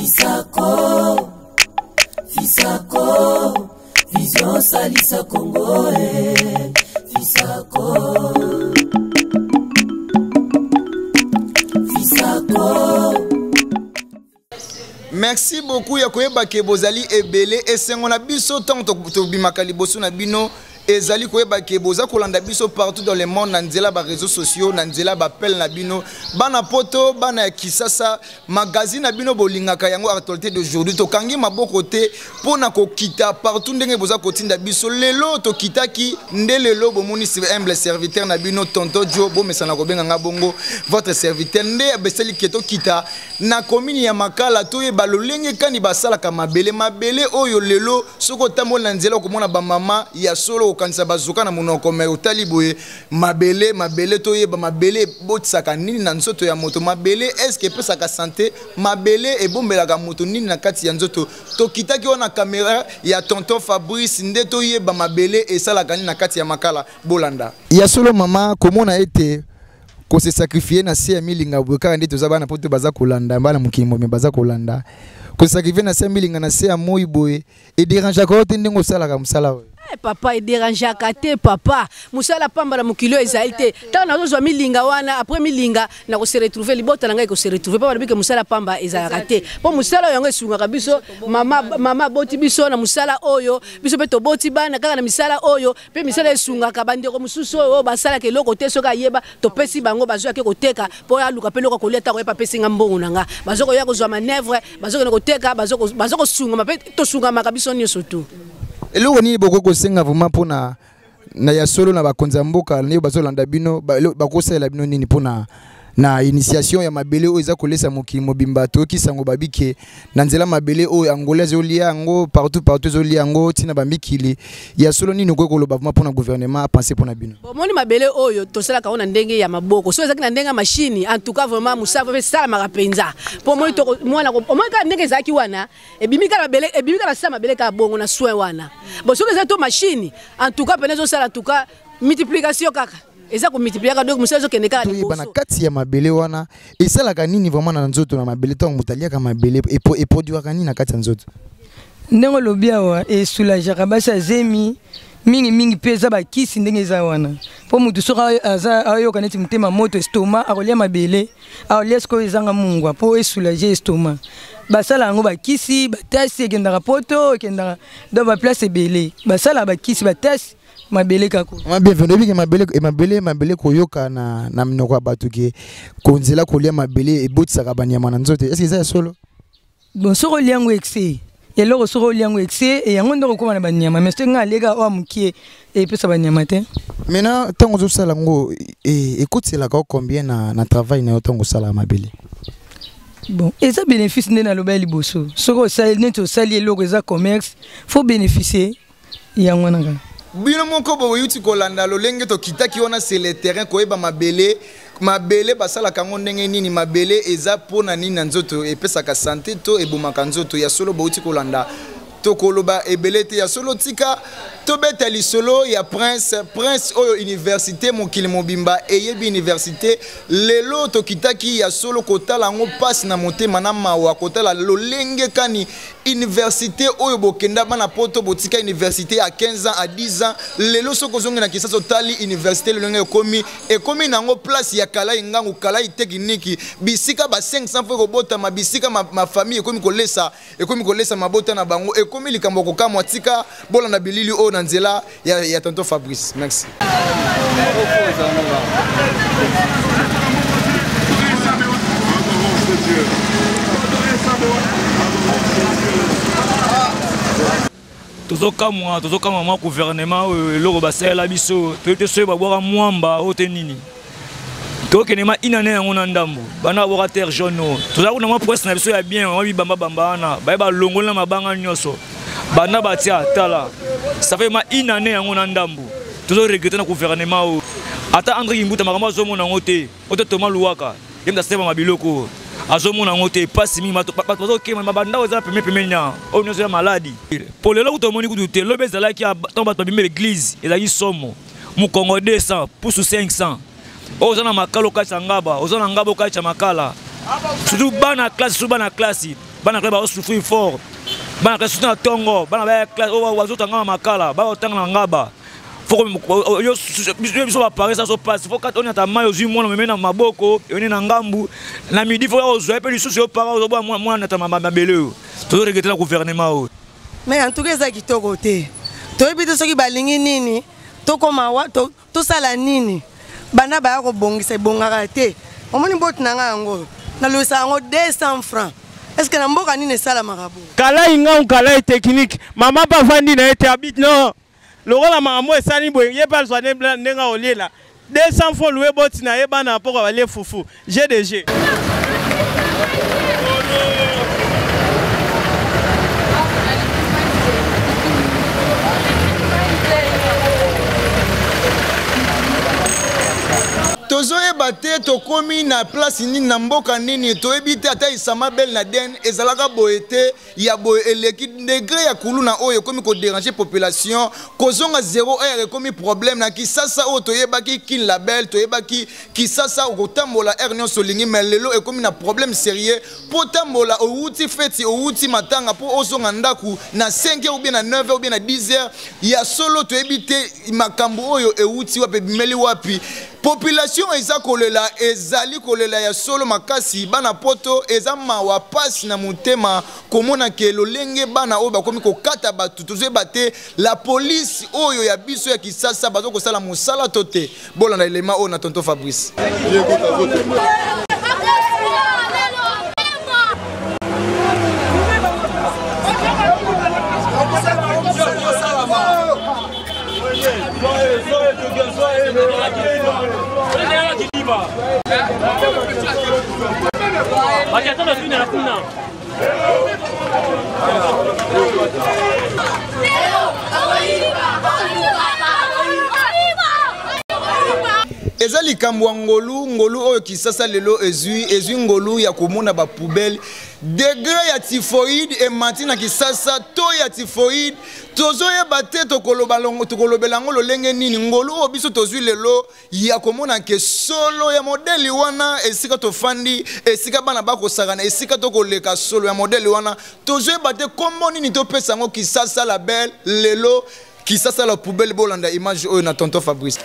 Fisako, Fisako, Vision Salisa Congo, eh. Fisako. Fisako. Merci beaucoup ya koyeba ke bozali ebele. Esengo na biso ntango tobimaka liboso na bino ezali koyeba ke boza kolanda biso partout dans le monde na nzela ba réseaux sociaux, na nzela ba appel na bino, bana poto, bana ya Kisasa, magazine na bino bolingaka yango, Actualité d'aujourd'hui. Tokangi maboko te mpo na kokita partout ndenge boza kotinda biso. Lelo tokitaki nde lelo bomoni humble serviteur na bino, Tonton Joe, bomesana kobenga nga bongo, votre serviteur nde abeseli ke tokita na commune ya Makala, toyeba lolenge kani basalaka mabele. Mabele oyo lelo soki otamboli na nzela okomona bamama ya solo kokanisa bazoka na monoko, me otali boye mabele. Mabele, toyeba mabele ebotisaka nini na nzoto ya moto. Mabele, eske epesaka santé? Mabele ebombelaka moto nini na kati ya nzoto? Tokitaki wana caméra ya Tonton Fabrice nde toyeba mabele esalaka nini na kati ya Makala. Bolanda ya solo mama komona ete kose sacrifier na se ya milinga boye kaka nde toza bana poto baza kolanda, bana mokili mobimba baza kolanda. Kosacrifier na se ya milinga, na se ya moi boye, ederangeaka yo te ndenge osalaka mosala oyo? Eh, papa, ederangeaka te, papa. Mosala pamba na mokili oyo ezali te. Ntango nazozwa milinga wana, après milinga nakose retrouver, libota na ngai ekose retrouver, mpo balobi ke mosala pamba ezalaka te, mpo mosala oyo yango esungaka biso. Mama, mama aboti biso na mosala oyo, biso mpe toboti bana kaka na misala oyo, mpe misala esungaka bandeko mosusu oyo basalaka eloko te. Soki ayeba, topesi bango, bazwaki koteka mpo aluka mpe eloko kolia. Ntango yepa apesi nga mbongo na nga, bazokoya kozwa manœuvre, bazokende koteka, bazokosungama mpe tosungamaka biso nyonso tu. Eloko nini bokoki kosenga vraiment mpona na ya solo na bakonzi ya mboka ndenge bazolanda bino, bakosalela bino nini mpona na initiation ya mabele oyo eza kolesa mokili mobimba? Toyoki sango babike na nzela mabele oyo Angola ezolia yango, partout partout ezolia yango, ntina bamikili. Ya solo, nini okoki koloba vraiment mpona gouvernement apense mpona bino? Bomoni mabele oyo tosalaka yango na ndenge ya maboko. So ezalaki na ndenge ya mashini, en tout cas vraiment mosala mpe esalamaka mpenza. Mpo omoni mwana, omoni kaka ndenge ezalaki wana, ebimi kaka mabele, ebimi kaka sa mabele kaka bongo na soin wana. Bon, soki ezali to machine, en tout cas pene ezosala, en tout cas multiplication kaka eza komultiplier kaka, donc mosala ezokende kaka. Toyeba na kati ya mabele wana esalaka nini vraiment na nzoto na mabele? Ntango moto aliaka mabele, eproduiraka nini na kati ya nzoto? Ndenge olobi awa, esoulageaka basi ya zemi mingimingi, mpe eza bakisi ndenge eza wana, mpo motu soki aza ayoka neti motema moto, estomac, akolia mabele, akolia sikoyo ezanga mungwa mpo esoulage estomac. Basala yango bakisi, batasi, ekendaka poto, ekendaka donc baplace ebele, basalaka bakisi, batasi mabele kako. Ma bienvenue, oyebi ke mabele, mabele, mabele, koyoka na minoko ya bato ke konzela kolia mabele ebotisaka banyama na nzoto, est ce que eza ya solo? Bon, soki olia yango excès, eloko soki olia yango excès, yango nde okokóma na banyama. Mais soki ngai alieka oyo mokie, epesa banyama te. Maintenant, ntango ozosala yango, ekotiselaka yo combien na travail na yo ntango osalaka mabele? Bon, eza bénéfice nde naloba ya liboso. Soki osali neti osali eloko eza commerce, faut bénéficier yango wana kaka. Bino moko boyuti kolanda lolenge tokitaki wana sur le terrain koyeba mabele. Mabele basalaka yango ndenge nini? Mabele eza mpona nini na nzoto? Epesaka santé to ebomaka nzoto? Ya solo, bouti kolanda, tokoloba ebele te. Ya solo, tika tobeta lisolo ya Prince. Prince oyo université mokili mobimba eyebi université. Lelo tokitaki ya solo kotala yango, mpasi na motema na mawa kotala lolenge kani université oyo bokenda bana poto, botika université à 15 ans, à 10 ans. Lelo soki ozongi na Kisasa, otali université lolenge ekomi, ekomi nango place ya Kalai Ngangu, Kalai Technique, bisika ba 500 fo ekobotama, bisika mafamille ekomi kolesa, ekomi kolesa mabota na bango, ekomi likambo ya kokamwa. Tika bolanda bilili oyo na nzela ya Tonton Fabrice. Merci. Tozokamwa, tozokamwa mwa gouvernement oyo, eloko basalela biso toyebi te. Soki babwaka mwamba oyo te nini, tokende ma inane yango na ndambo bana babwaka terre jaune oyo. Toza kuna mwa presse na biso ya bien, mwa bibambabamba wana baye balongoli na mabanga nyonso banda batia. Tala, ça fait ma inane yango na ndambo. Tozoregrete na gouvernement oyo. Ata André Kimbuta, makambo azomona yango te. Oyo Thomas Luwaka, ye moto asemama biloko oyo, azomona yango te. Mpasi mingi, bato bazokema, bandako eza pembeni pembeni na oyo nyonso ya maladi. Po lelo kutu omoni kutu te, lobi ezalaki ntango bato babimi église, ezalaki somo. Mokongo 200, pusu 500. Oyo oza na Makala okatisa ngaba, oza na ngaba okatisa Makala, surtout bana classe, surtout bana classe. Bana classe bazosouffrir fort. Bana classe surtout na ntongo, bana baya classe oyo bazotanga na makala, baotanga na ngaba. Biso baparis aso pasi fo kati onyata mai ozwi mwana omemi na maboko oyoni na ngambu na midi fo ozwa ye mpe lisusu yo para ozobwa mwana nata mabele oyo tozoregrete na gouvernement oyo. Mais en tout cas eza kitoko te, toyebi te soki balingi nini, tokoma tosala nini, banda baya kobongisa ebongaka te. Omoni boti na ngai yango nalobisa yango 200 francs, est ce que na mboka nini esalamaka boye? Kalai ngau kalai technique, mama mpe avandi na ye te abit non lokola makambo esali boye, ye mpe azwa ndenge akoliela 200 francs loué boti na ye bana mpoka balie fufu GDG. Tozoyeba te tokomi na place nini, na mboka nini, toyebi te. Ata Isama Bel na Den ezalaka boye te, ya boye eleki degré ya kuluna oyo ekomi kodéranger population. Kozonga 0 heure ekomi problème na Kisasa oyo toyebaki Kin Label, toyebaki Kisasa okotambola heure nyonso olingi, mais lelo ekomi na problème sérieux po tambola owuti feti, owuti matanga, po ozonga ndako na 5 heures ou bien na 9 heures ou bien na 10 heures ya solo. Toyebi te makambo oyo ewuti wapi, ebimeli wapi. Population eza kolela, ezali kolela ya solo makasi. Bana poto eza mawa, pasi na motema komona ke lolenge bana oyo bakomi kokata bato. Tozoyeba te la police oyo ya biso ya Kisasa baza kosala mosala to te. Bolanda elema oyo na tonton Fabrice. Eza likambo ya ngolu, ngolu oyo Kisasa lelo ezwi ngolu ya komona bapoubelle. Degré ya typhoïde emati na Kisasa, to ya typhoïde tozoyeba te tokolobela yango lolenge nini. Ngolu oyo biso tozwi lelo ya komona ke solo ya modeli wana esika tofandi, esika bana bakosakana, esika tokoleka, solo ya modeli wana tozoyeba te kombo nini topesa yango. Kisasa la belle lelo Kisasa la poubelle. Bolanda image oyo na tonton Fabrice.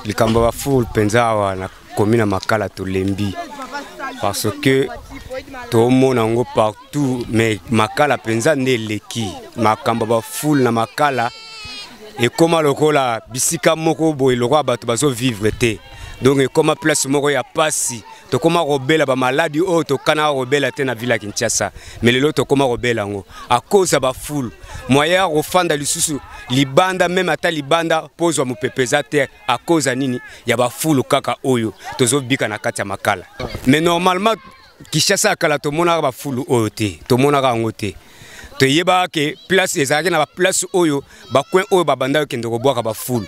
Likambo ya bafulu mpenza awa na komi na Makala, tolembi parce que tomona yango partout, mais Makala mpenza nde eleki. Makambo ya bafulu na Makala ekóma lokola bisika moko boye lokola bato bazovivre te. Donc ekóma place moko ya pasi, tokóma kobela bamaladi oyo tokanaka kobela te na ville ya Kinshasa, mais lelo tokóma kobela yango à cause ya bafulu. Moyen ya kofanda lisusu libanda, même ata libanda mpo ozwa mopepe eza te, à cause ya nini? Ya bafulu kaka oyo tozobika na kati ya Makala. Mais normalement Kinshasa ya kala tomonaka bafulu oyo te, tomonaka yango te. Toyebaka ke place ezalaki na baplace oyo, bacoin oyo babandaki kokende kobwaka bafulu,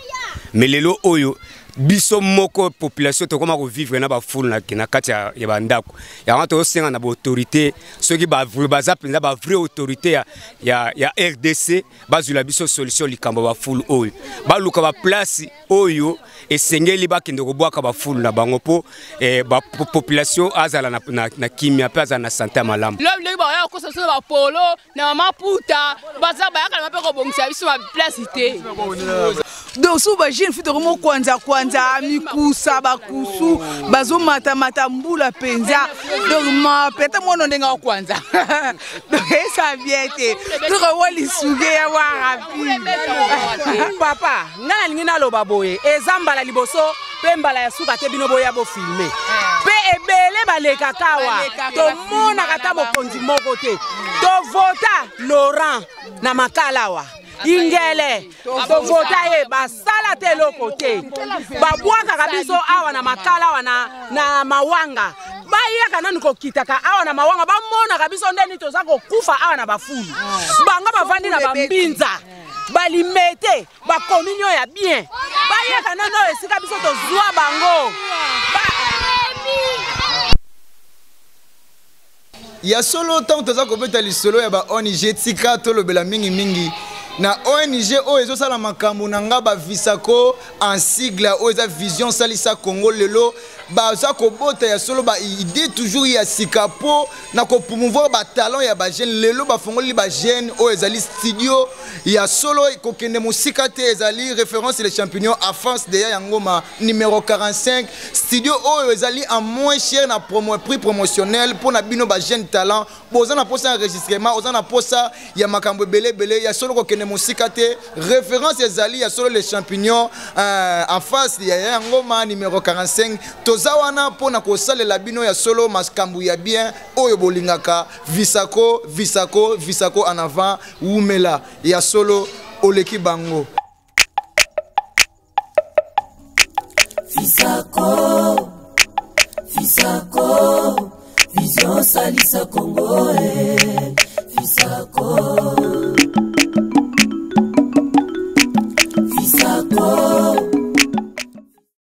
mais lelo oyo biso moko population tokóma kovivre na bafulu na kati ya bandako. Yango tozosenga na baautorité, soki baza mpenza bavrai autorité ya RDC, bazwila biso solution likambo ya bafulu oyo, baluka baplace oyo esengeli bakende kobwaka bafulu na bango mpo bapopulation azala na kimia mpe azala na santé ya malamu. Lobi lobi bakoya kokosa biso na bapolo na bamaputa, baza bayaka na mpe kobongisa biso baplace te. Donc so bajeune fille tokomo kwanza kwanza mikusa bakusu bazomatamata mbula mpenza, donc mape ata mwana ndenge akwanza, donc esa bien te, tokowa lisuke ya wa rapide. Papa, ngai nalingi naloba boye, eza mbala liboso mpe mbala ya suka te. Bino boya bofilme mpe ebele balekaka awa, tomonaka ata mokonzi moko te. Tovota Laurent na Makala awa, ingele tovota ye, basala te eloko te. Babwakaka biso awa na Makala awa na mawanga, bayaka nanu kokitaka awa na mawanga, bamonaka biso ndeni toza kokufa awa na bafulu. Bango bavandi na bambinza, balimete, bakomini oyo ya bien, bayaka nano oyo esika biso tozwa bango. Ya solo, ntango toza kobeta lisolo ya ba ONG, tika tolobela mingimingi na ONG oyo ezosala makambo na nga bavisako en sigle, oyo eza Vision Salisa Congo. Lelo baza kobota ya solo baidée toujours ya sika mpo na kopromouvoir batalent ya bajeune. Lelo bafongoli bajeune oyo ezali studio ya solo, kokende mosika te, ezali référence Les Champignons à France deya ya Ngoma numéro 45. Studio oyo ezali en moins cher na promo, prix promotionnel mpo na bino bajeune talent. Boza na posa ya enregistrement, oza na posa ya makambo ebele ebele, ya solo kokende mosika te, référence ezali ya solo Les Champignons en face ya ya Ngoma numéro 45. Toza wana mpona kosalela bino ya solo makambo ya bien oyo bolingaka. Visako, Visako, Visako en avant, wumela ya solo, oleki bango. Fisako, Fisako, Vision Salisa Congo, eh. Fisako, Fisako.